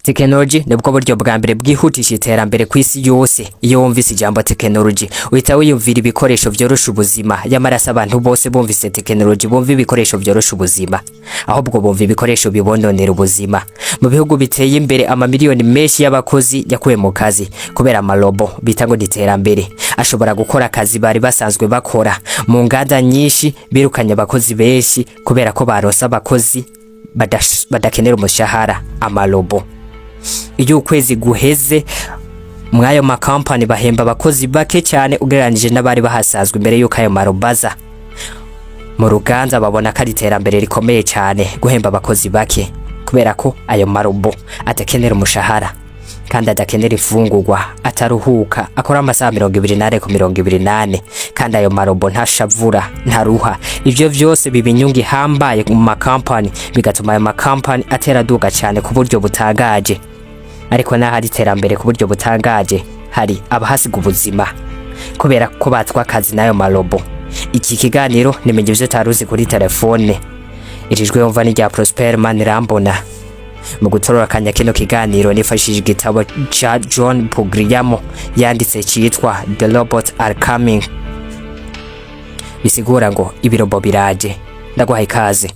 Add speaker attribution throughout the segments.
Speaker 1: Tekinoloji nibwo buryo bwa mbere bwihutisha iterambere ku isi yose. Iyo wumvise ijambo tekinoloji, uhita wiyumvira ibikoresho vyorosha ubuzima. Yamara si abantu bose bumvise tekinoloji bumva ibikoresho vyorosha ubuzima, ahubwo bumva ibikoresho bibononera ubuzima. Mu bihugu biteye imbere, amamiliyoni menshi y'abakozi yakuwe mu kazi kubera amarobo bita ngo ni iterambere ashobora gukora akazi bari basanzwe bakora. Mu nganda nyinshi birukanye abakozi benshi kubera ko baronse abakozi badakenera umushahara, amarobo. Iyo ukwezi guheze, mw'ayo makampani bahemba abakozi bake cyane ugereranije n'abari bahasanzwe imbere y'uko ayo marobo aza. Mu ruganda babona ko ari iterambere rikomeye cyane guhemba abakozi bake, kubera ko ayo marobo adakenera umushahara kandi adakenera imfungurwa, ataruhuka, akora amasaha 24 ku 24, kandi ayo marobo ntashavura, ntaruha. Ivyo vyose biba inyungu ihambaye mu makampani, bigatuma ayo makampani atera aduga cyane ku buryo butangaje. Ariko naho ari iterambere ku buryo butangaje, hari abahasiga ubuzima kubera ko batwa akazi n'ayo marobo. Iki kiganiro nimenya ivyo utaruzi kuri telefone. Iri jwi wumva ni rya Prosper Manirambona. Mu gutororokanya kino kiganiro nifashishije igitabo ca John Pugliamo yanditse citwa "The Robots Are Coming", bisigura ngo ibirobo biraje. Ndaguhaye ikaze.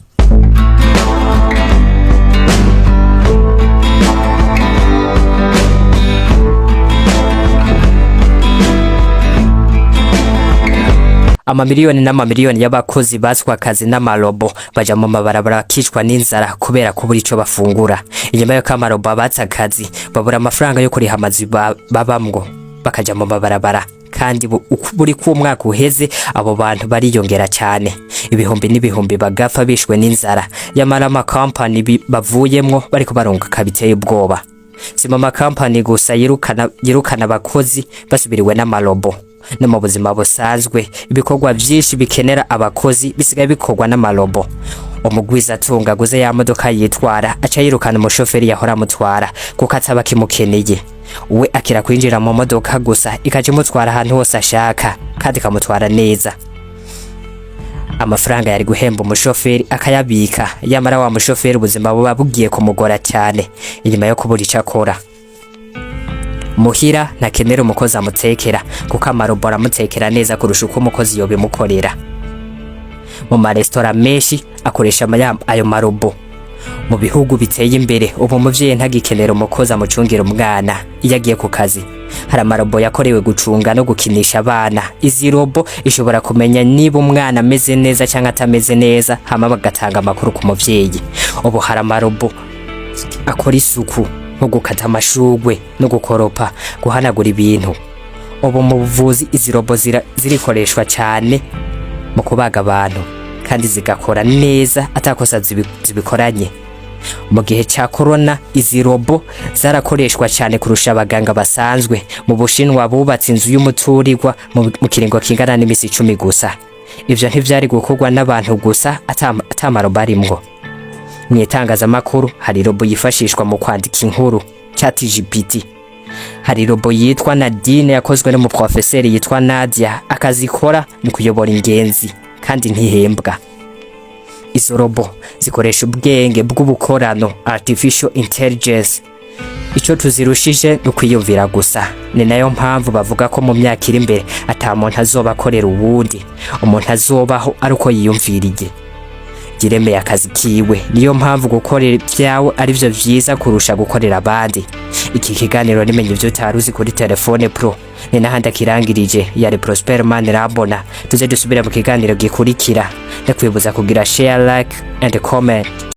Speaker 1: Amamiliyoni n'amamiliyoni y'abakozi batswe akazi n'amarobo baja mu mabarabara, bakicwa n'inzara kubera kubura ico bafungura. Inyuma y'uko amarobo abatse akazi, babura amafaranga yo kuriha amazu babamwo, bakaja mu mabarabara. Kandi buri ko umwaka uheze, abo bantu bariyongera cyane, ibihumbi n'ibihumbi bagapfa bishwe n'inzara. Yamara amakampani bavuyemwo bariko barunguka biteye ubwoba. Si mu makampani gusa yirukana abakozi basubiriwe n'amarobo. No mu buzima busanzwe, ibikorwa vyinshi bikenera abakozi bisigaye bikorwa n'amarobo. Umugwizatunga aguze ya modoka yitwara, aca yirukana umushoferi yahora amutwara kuko ataba akimukeneye. We akira kwinjira mu modoka gusa, ikaca imutwara ahantu hose ashaka kandi ikamutwara neza. Amafaranga yari guhemba umushoferi akayabika. Yamara wa mushoferi ubuzima buba bugiye kumugora cyane inyuma yo kubura ico akora. Muhira ntakenera umukozi amutekera, kuko amarobo aramutekera neza kurusha uko umukozi yobimukorera. Mu maresitora menshi akoresha ayo marobo. Mu bihugu biteye imbere ubu, umuvyeyi ntagikenera umukozi amucungira umwana iyo agiye ku kazi. Hari amarobo yakorewe gucunga no gukinisha abana. Izi robo ishobora kumenya niba umwana ameze neza cyangwa atameze neza, hama bagatanga amakuru ku muvyeyi. Ubu hari amarobo akora isuku, nko gukata amashurwe no gukoropa, guhanagura ibintu. Ubu mu buvuzi izi robo zirikoreshwa cyane mu kubaga abantu, kandi zigakora neza atakosa zibikoranye. Mu gihe cya corona, izi robo zarakoreshwa cyane kurusha abaganga basanzwe. Mu Bushinwa bubatse inzu y'umuturirwa mu kiringo kingana n'imisi 10 gusa. Ivyo ntivyari gukorwa n'abantu gusa ata marobo arimwo. Mu itangazamakuru hari robo yifashishwa mu kwandika inkuru, ChatGPT. Hari robo yitwa Nadine yakozwe n'umuprofeseri yitwa Nadia. Akazi ikora ni kuyobora ingenzi kandi ntihembwa. Izo robo zikoresha ubwenge bw'ubukorano, artificial intelligence. Icyo tuzirushije ni ukwiyumvira gusa. Ni nayo mpamvu bavuga ko mu myaka iri imbere ata muntu azoba akorera uwundi. Umuntu azobaho ari uko yiyumviriye, yiremeye akazi kiwe. Niyo mpamvu gukorera ibyawe ari byo vyiza kurusha gukorera abandi. Iki kiganiro nimenya ivyo utaruzi kuri telefone pro ni n'ahandi akirangirije. Yari Prosper Manirambona. Tuze dusubire mu kiganiro gikurikira. Ndakwibuza kugira share, like and comment.